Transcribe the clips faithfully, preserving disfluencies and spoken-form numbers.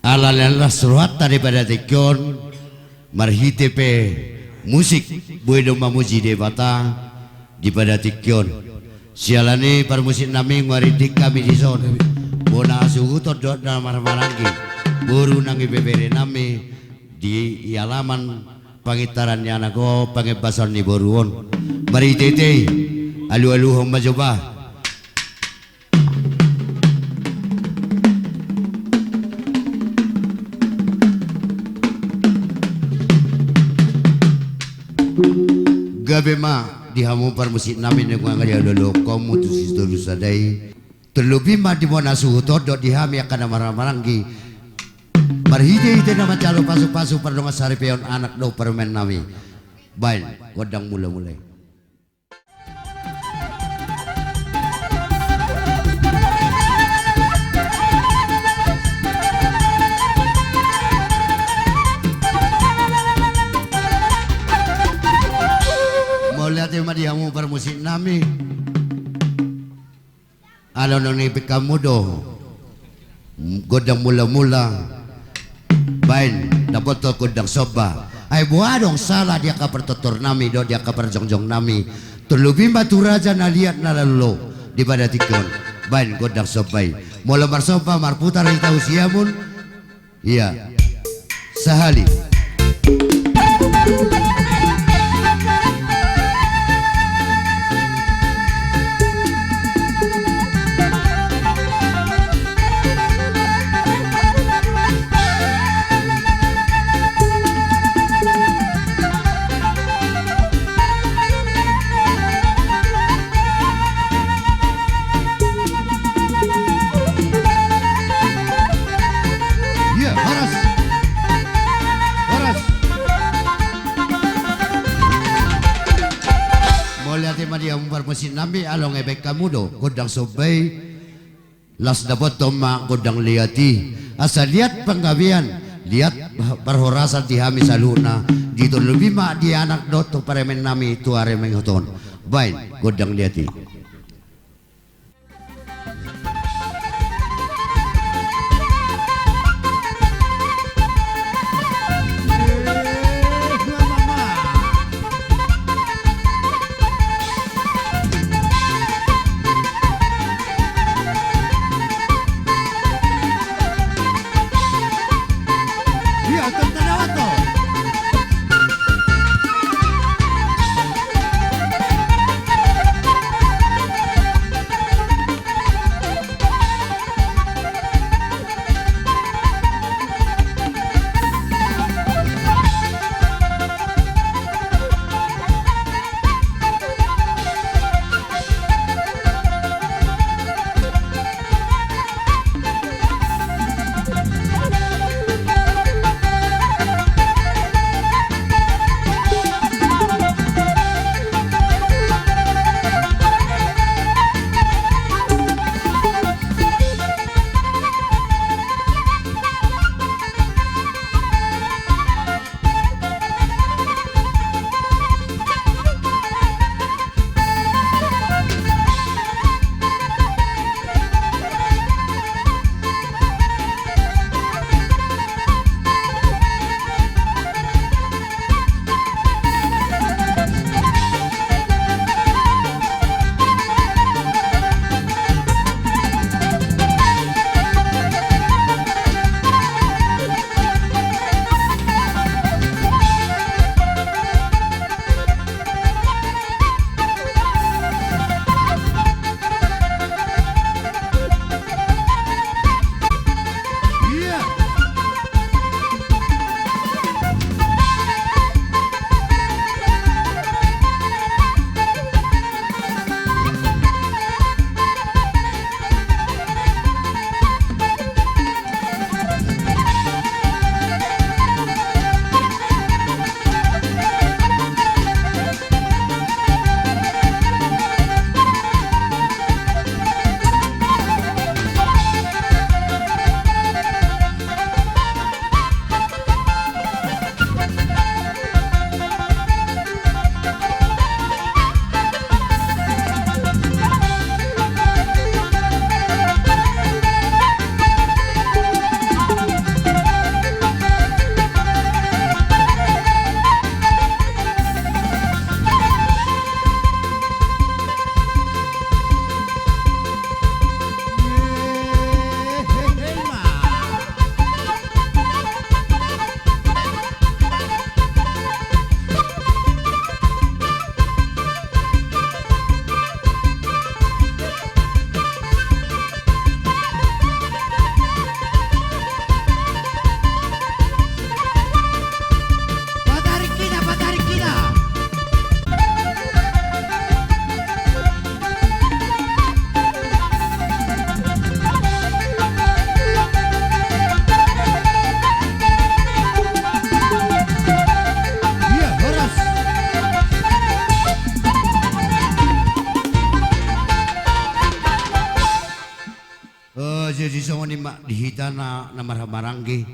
Ala ni las rohanta di pada tingki on, marhite pe musik, boi do mamuji Debata di pada tingki on. Siala ni i parmusik nami, nunga rindik hami dison. Bona hasuhuton dohot na marhahamaranggi, boru nang ibebere nami di alaman pangintaran ni anak on, pangembason ni boru on. Marhitehite i, alualuhon ma jo ba. Gabe ma di hamu parmusik nami, nunga dialualuhon hamu tu sitolu sada i. Terlebih ma di bona hasuhuton dohot di hami angka na marhahamaranggi, marhitehite na manjalo pasupasu pardongansaripeon anak dohot parumaen nami. Baen gondang mulamula i. Mauliate ma di hamu parmusik nami. Ala naung dibaen hamu do gondang mulamula, baen dapothon gondang somba. Ai boha adong sala di angka partontor nami dohot di angka parjongjong nami, terlebih ma tu raja na liat na lolo di pada tingki on, baen gondang somba i. Molo marsomba marputar hita tu siamun. Ia, sahali. Ia, horas. Horas. Mauliate ma di hamu parmusik nami, ala naung dibaen hamu do gondang somba i. Las dapothon ma gondang liat i, asa liat panggabean, liat parhorasan di hami saluhutna, di terlebih ma di anak dohot tu parumaen nami tu ari na mangihut on. Baen gondang liat i. na, na marhahamaranggi.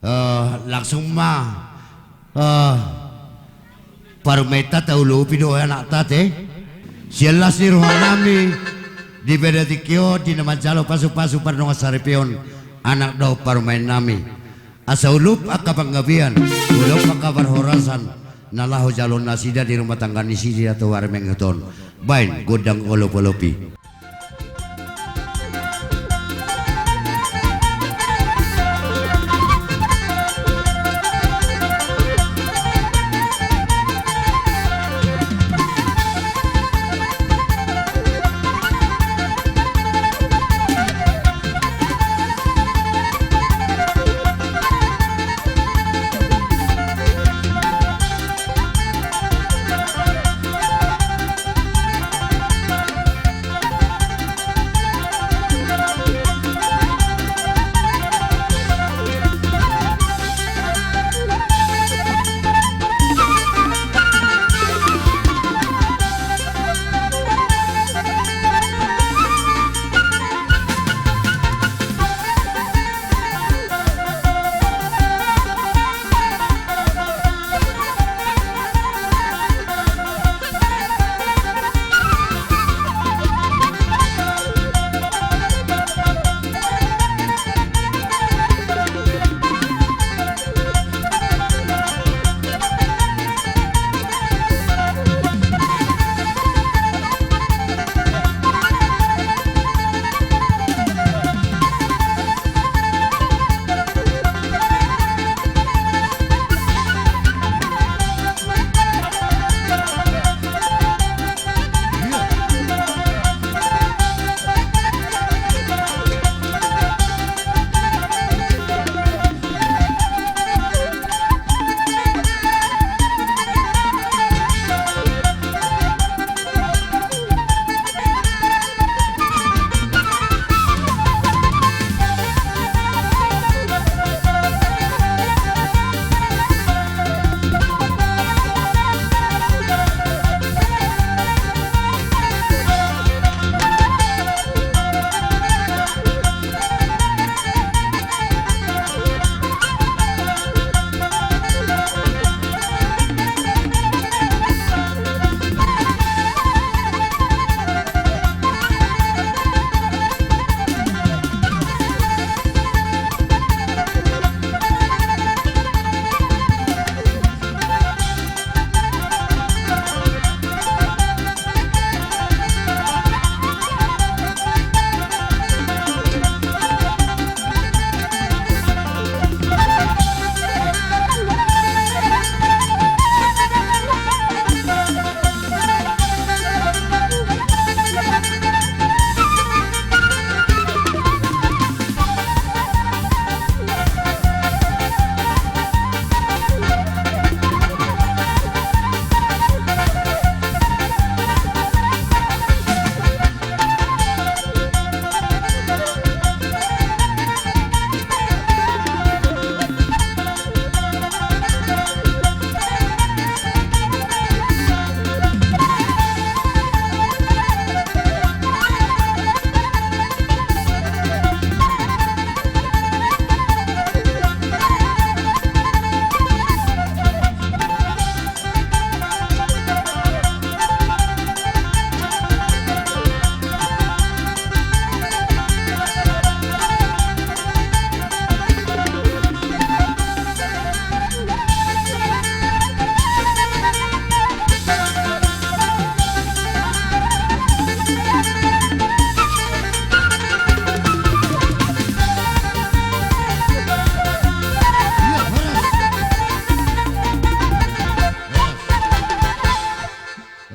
Eh, langsung ma, eh, parumaenta taulupi do anakta te. Sian las ni rohanami di bere tingki on di na manjalo pasupasu pardongansaripeon anak dohot parumaennami. Asa ulup angka panggabean, ulup angka parhorasan na laho jaloon nasida di rumah tangga nasida tu ari mengihut on. Baen gondang olopolopi.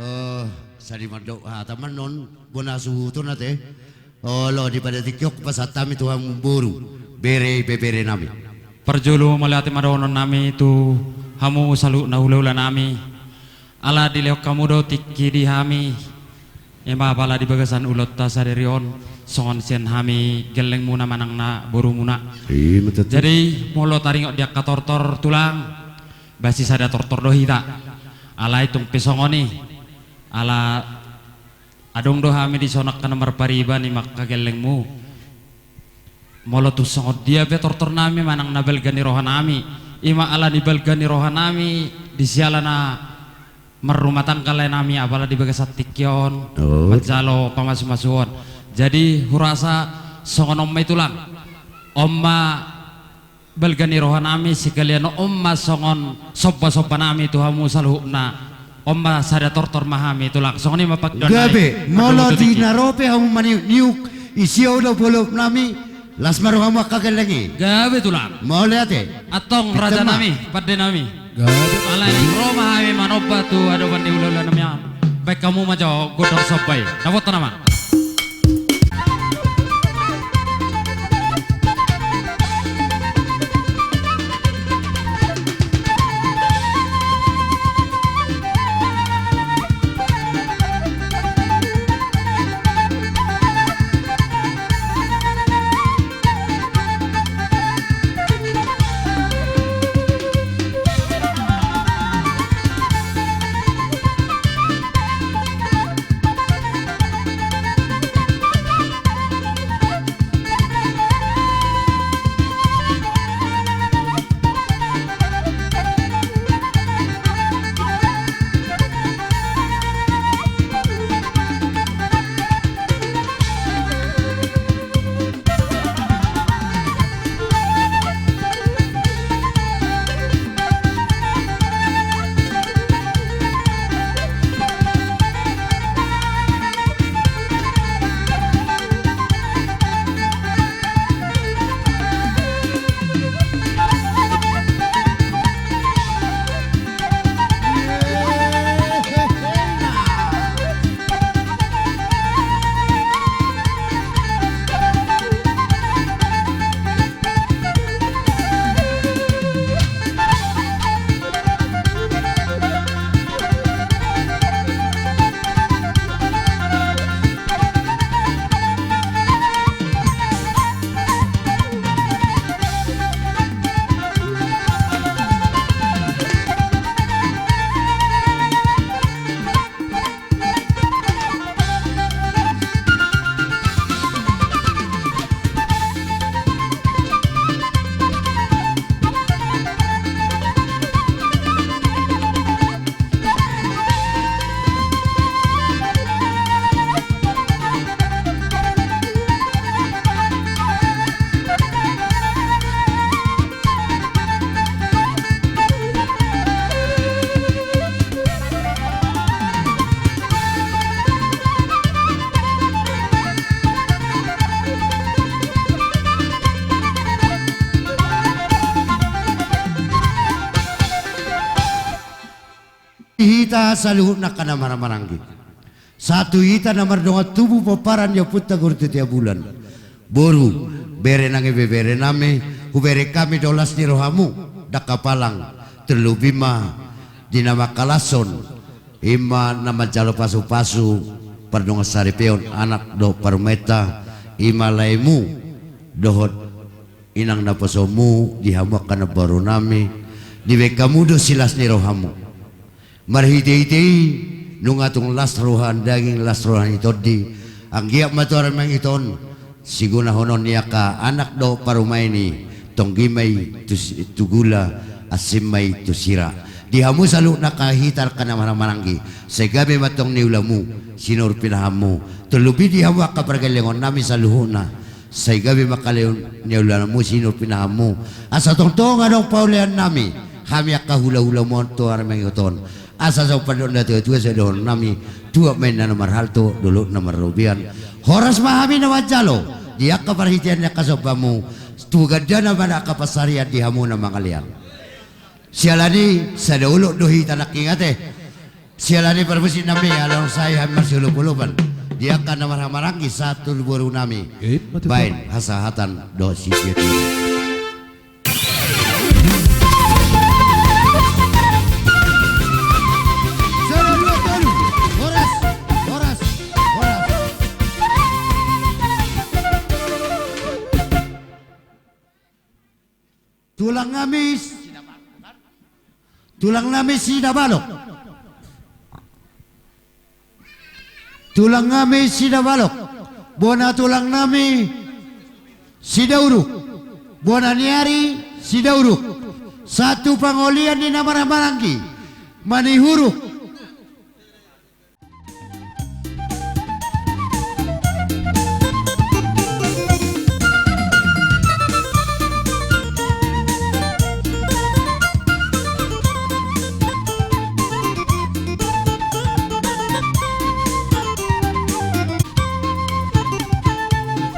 Eh, sadi mandok hata manon bona suhutuna te. Olo di pada tingki on pasahat hami tu hamboru, bere ibebere nami. Parjolo mauliate ma dohonon nami tu hamu saluhutna hulahula nami. Ala dilehon hamu do tingki di hami. Ima pala di bagasan ulaonta sadari on songon sian hami gellengmuna manang na borumuna. Ima tutu. Jadi molo taringot di angka tortor tulang, basi sada tortor do hita. Alai tung pe songon i. Ala adong do hami dison angka na marpariban ima angka gellengmu. Molo tung songon dia pe tortor nami manang na balga ni roha nami, i ma ala ni balga ni roha nami di siala na marrumah tangga lae nami, apala di bagasan tingki on, oh, manjalo pamasumasuon. Jadi hurasa songon on ma i tulang. On ma balga ni roha nami, sekalian on ma songon sombasomba nami tu hamu saluhutna. On ma sada tortor ma hami tulang. Songon i ma pangidon nami. Gabe, molo di na ro pe hamu maniukniuk, isi do bolop nami, las ma rohamu angka gelleng i. Gabe tulang. Mauliate. Antong raja nami, pande nami. Gabe. Alai ro ma hami manomba tu adopan ni hulahula nami an. Baen hamu ma jo gondang somba i. Dapotan nama. Hita saluhutna angka na marhahamaranggi. Sahat tu hita na mardongan tubu pomparan ni ompunta Guru Titia Bulan. Boru, bere nang ibebere nami, hubereng hami do las ni rohamu, dangka palang, terlebih ma di na mangkalashon, i ma na manjalo pasupasu, pardongan saripeon, anak dohot parumaenta, i ma laemu, dohot inang naposomu, di hamu angka namboru nami, dibaen hamu do silas ni rohamu. Marhitehite i, nunga tung las roha ni daging, las roha ni tondi, anggiat ma tu ari mangihuthon, sigunahonon ni angka anak dohot parumaen i, tonggi ma i tu si-, tu gula, asing ma i tu sira. Di hamu saluhutna angka hita angka na marhahamaranggi, sai gabe ma antong niulamu, sinuhur pinahanmu, terlebih di hamu angka pargellengon nami saluhutna, sai gabe ma angka niulamu, sinuhur pinahanmu. Asa tongtong adong paulehon nami, hami angka hulahulamu on tu ari mangihuthon. Asa so pandok ni natuatua sai dohonon nami, tuat ma inna na marhalto, dolok na marrobean. Horas ma hami na manjalo, di angka parhitean ni angka sombamu, tu gandana ma angka pansarian di hamu na mangalean. Siala ni i, sada olok do hita nangkin ate. Siala ni i parmusik nami, ala naung sae hami marsiolopolopan. Di angka na marhahamaranggi sahat tu boru nami. Eh, mati. Baen hasahatan dohot sitiation. Sada, dua, tolu. Horas, horas, horas. Tulang nami, tulang nami Sinabalok. Tulang nami Sinabalok. Bona tulang nami. Sidauruk. Bona ni ari Sidauruk. Sahat tu pangolian ni na marhahamaranggi. Manihuruk.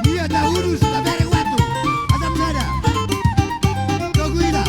Ia taurus, tabereng waktu. Asam sada. Togu ina.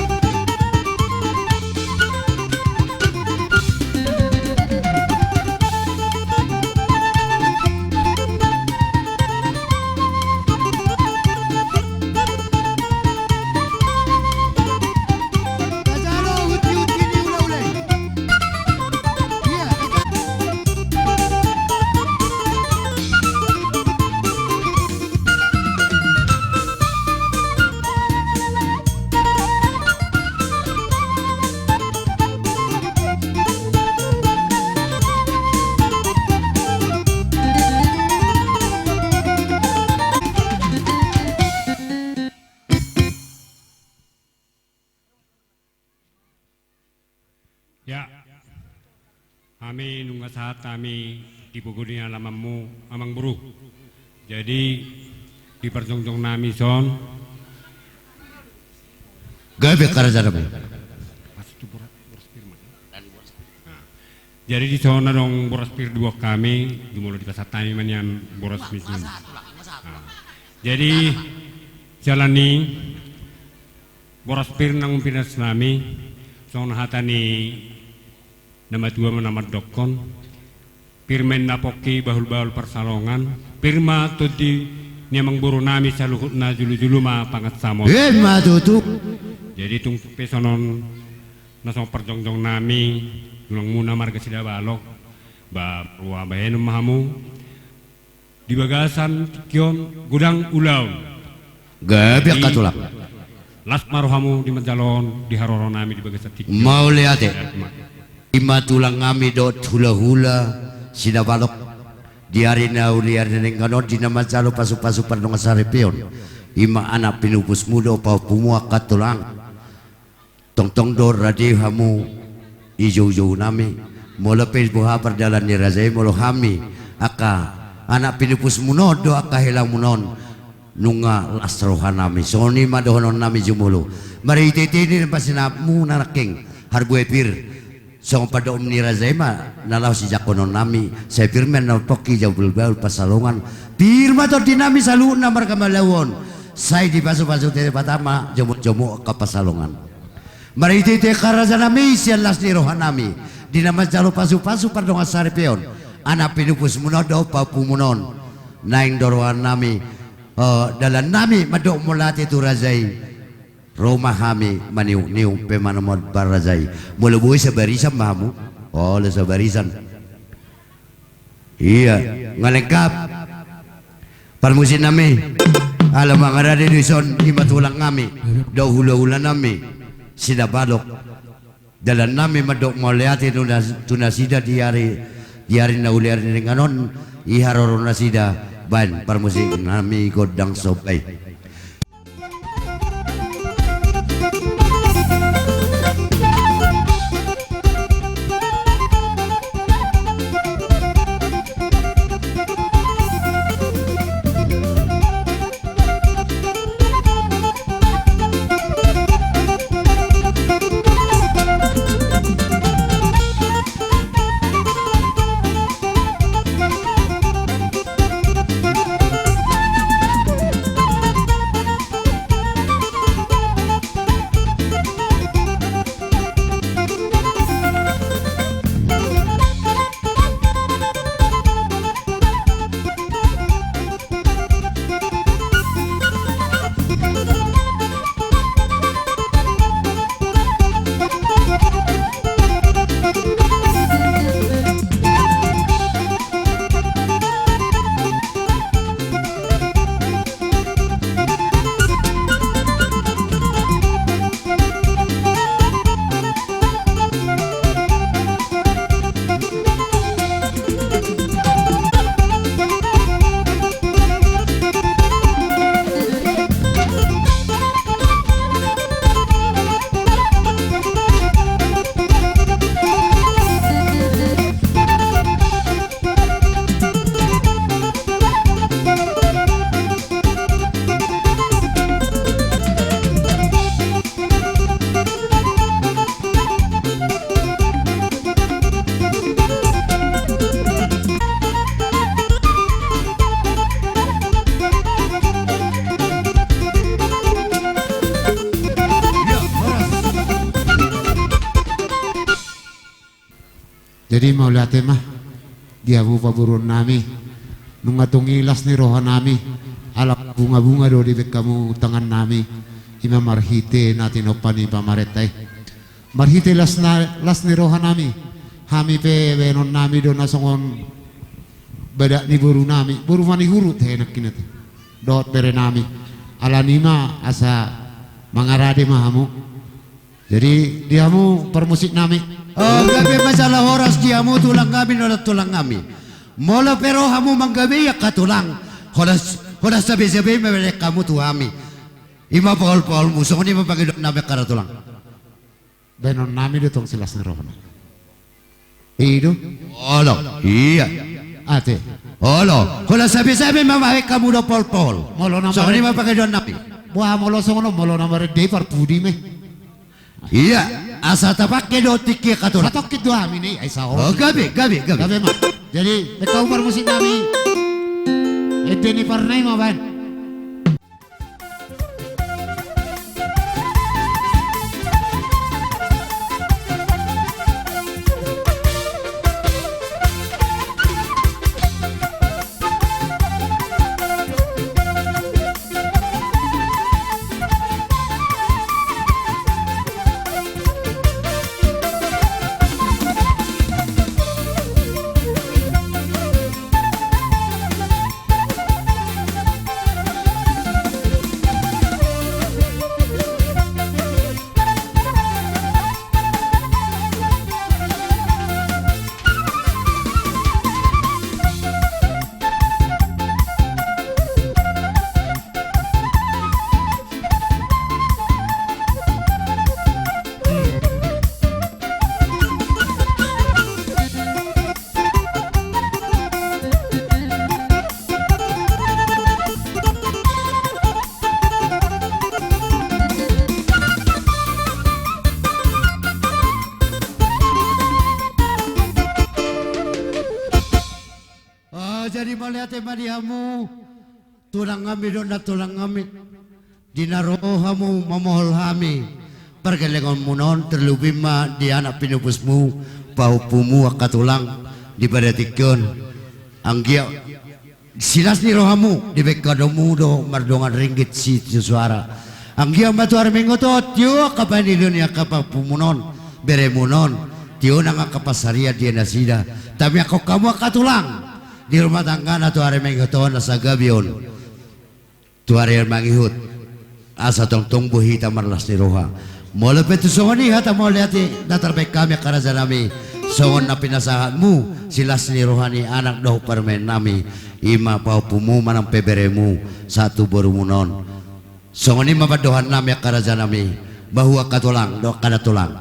Ya, hami nunga sahat hami di pogu ni alamanmu, amangboru. Jadi, di parjongjong nami son. Gabe karaja nami. Nah, jadi di son adong boras pir diboan hami, jumolo dipasahat hami ma nian boras ni son. Nah, jadi, jala ni boras pir naung pinasnami, songon hata ni na matua ma na mandokkon, pir ma inna pongki bahulbahul pansalongan, pir ma tondi ni amangborunami saluhutna, julujulu ma pangansamotan. Ima tutu. Jadi tung pe songon na songon parjongjongnami, tulangmuna marga Sidabalok, ba rua bahenon ma hamu, di bagasan tingki on godang ulaon. Gabe angka tulang. Las ma rohamu di manjalo on di haroronami di bagasan tingki on. Mauliate. Ima tulangnami dohot hulahula Sidabalok. Di ari na uli ari na denggan on di na manjalo pasupasu pardongan saripeon. Ima anak pinupusmu dohot pahompumu angka tulang. Tongtong do rade hamu i joujounami. Molo pe boha pardalan ni raja i, molo hami angka anak pinupusmuna on dohot angka helangmuna on, nunga las rohanami. Songon i ma dohononnami jumolo. Marhitehite i na pasinapmu na nangkin harbue pir. Songon pandok ni raja i ma na laho sijangkononnami. Sai pir ma inna pongki bahulbahul pansalongan. Pir ma tondinami saluhutna marga Malau on. Sai dipasupasu Debata ma jomukjomuk angka pansalongan. Marhitehite karajanami sian las ni rohanami, di na manjalo pasupasu pardongan saripeon, anak pinupusmuna on dohot pahompumuna on, naeng do rohanami, eh, dalannami mandok mauliate tu raja i, ro ma hami maniukniuk pe manamot raja i. Molo boi sabarisan ma hamu, olo sabarisan. Ia, nga lengkap. Parmusiknami, ala mangarade do dison ima tulangnami dohot hulahulanami Sidabalok. Dalannami mandok mauliate tu nas-, tu nasida di ari, di ari na uli ari na denggan on, i haroro nasida. Baen parmusiknami gondang somba i. Jadi mauliate ma di hamu paboruon nami, nunga tung i las ni roha nami, ala bunga-bunga do dibaen hamu tangan nami, ima marhite na tinompa ni pamarenta i. Marhite las na, las ni roha nami, hami pe baenon nami do na songon badak ni boru nami, boru Manihuruk he nangkin i tu. Dohot bere nami. Alani ma asa mangarade ma hamu. Jadi di hamu parmusik nami. Oh, gabe ma jala horas di hamu tulang nami, noda tulang nami. Molo pe ro hamu manggabei angka tulang, horas, horas sabe-sabe ma baen hamu tu hami. Ima pahol-paholmu, songon i ma pangidoan nami angka tulang. Baenon nami do tong silas ni rohana. I do. Olo, ia. Ate. Olo, horas sabe-sabe ma baen hamu do pahol-pahol. Molo na songon i ma pangidoan nami. Boha molo songon on, molo na marende i parpudi ma i. Ia, asa tapake do tingki angka tulang. Satongkin do hami ni, ai saon. Oh, gabe, gabe, gabe. Gabe ma. Jadi, baen hamu parmusik nami. Ende ni parna i ma baen. Oh, jadi mauliate ma di hamu. Tulang nami do na tulang nami, di na ro hamu mamohol hami pargellengonmuna on, terlebih ma di anak pinupusmu, pahompumu angka tulang di pada tingki on. Anggiat silas ni rohamu, dibaen hamu do mardongan ringgit sitio suara. Anggiat ma tu ari Minggu on tio angka pangidoan ni angka pahompumuna on, beremuna on, tio nang angka pansarian di nasida. Tamiangkon hamu angka tulang di rumah tanggana tu ari Minggu on asa gabe on tu ari mangihut, asa tongtong boi hita marlas ni roha. Molo pe tung songon i hata mauliate na tarbaen hami angka raja nami, songon na pinasahatmu silas ni roha ni anak dohot parumaen nami, ima pahompumu manang pe beremu sahat tu borumuna on. Songon i ma pandohan nami angka raja nami, bahua angka tulang dohot angka na tulang.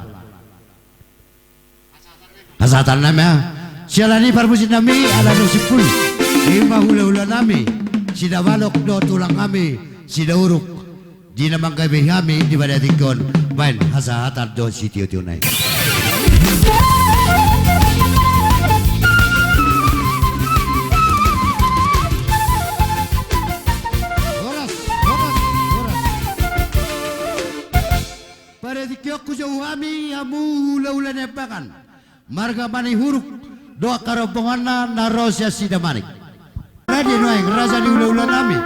Hasahatan nami ma siala ni parmusik nami ala do simpul. Ima hulahula nami Sidabalok dohot tulang nami Sidauruk, di na manggabei hami di pada tingki on, baen hasahatan dohot sitiotio nai. Horas, horas, horas. Pada tingki on hujou hami hamu hulahula Naimbangan, marga Manihuruk, dohot angka rombonganna na ro sian Sidamanik. Raja nuaeng, raja ni hulahula nami,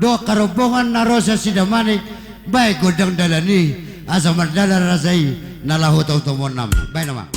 dohot angka rombongan na ro sian Sidamanik, baen gondang dalan i, asa mardalan raja i na laho tongtong on nami. Baen nama.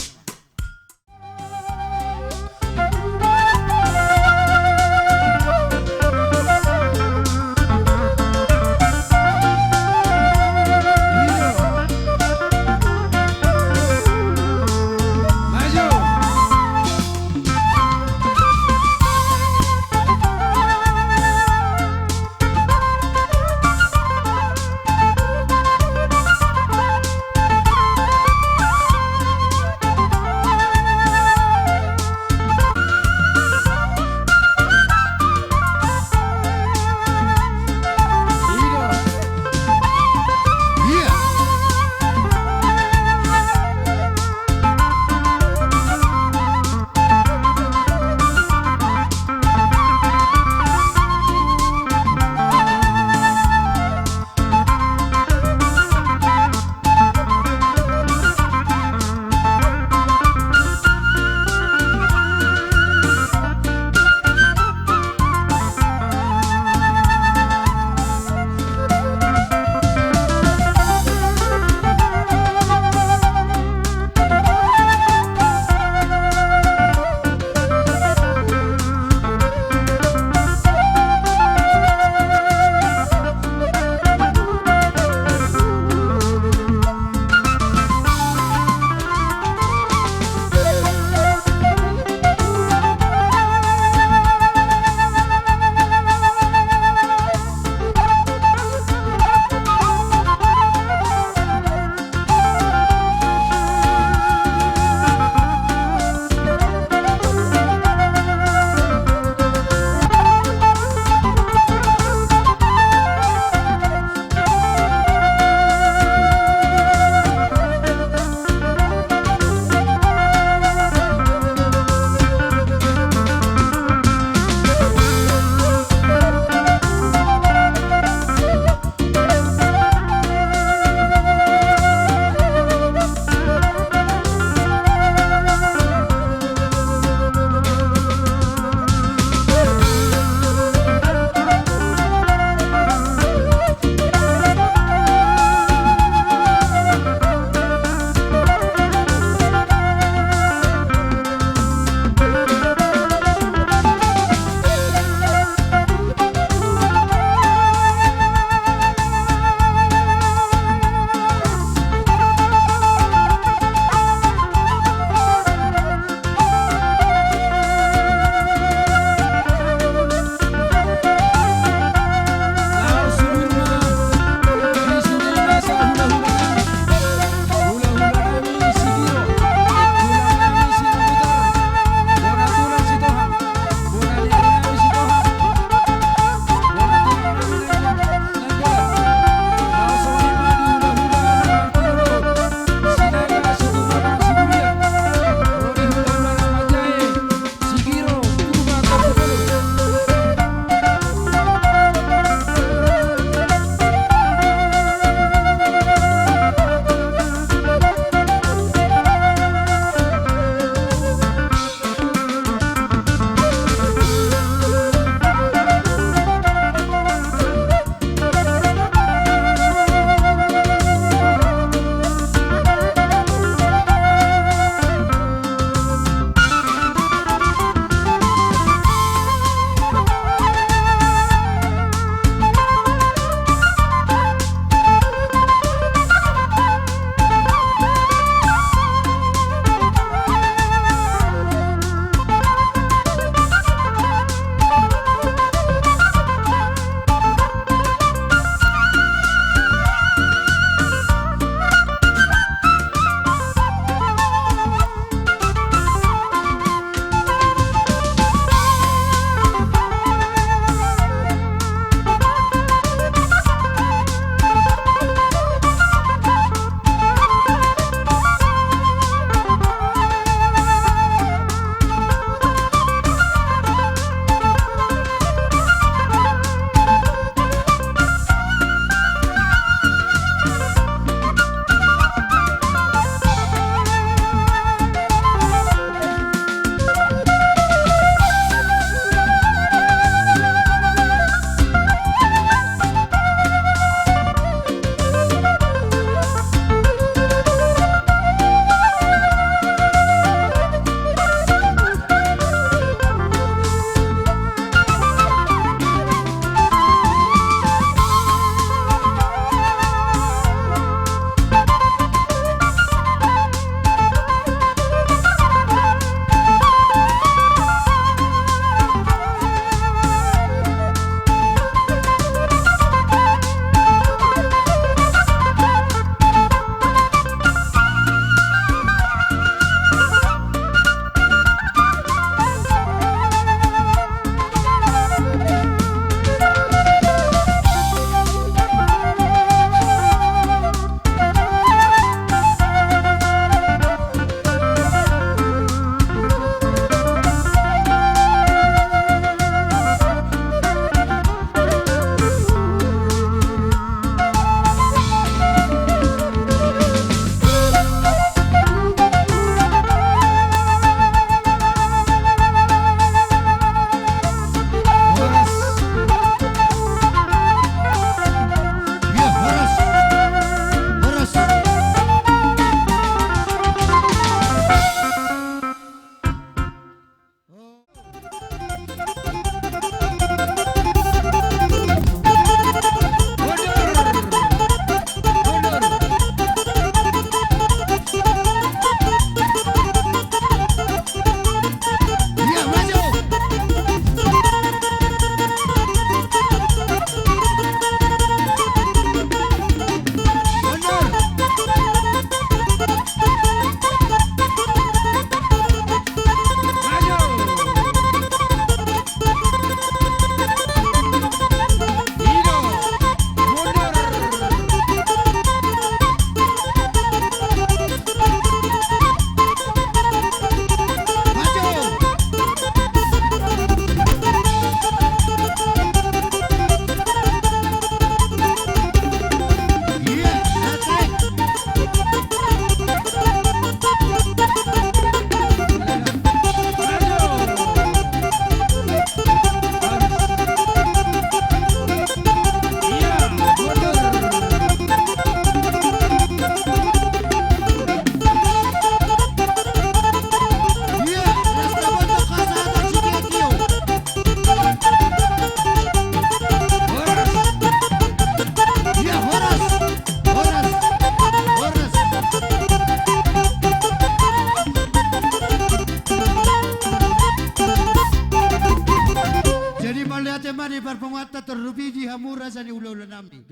marpunguanta Torrupi di hamu raja ni hulahula nami.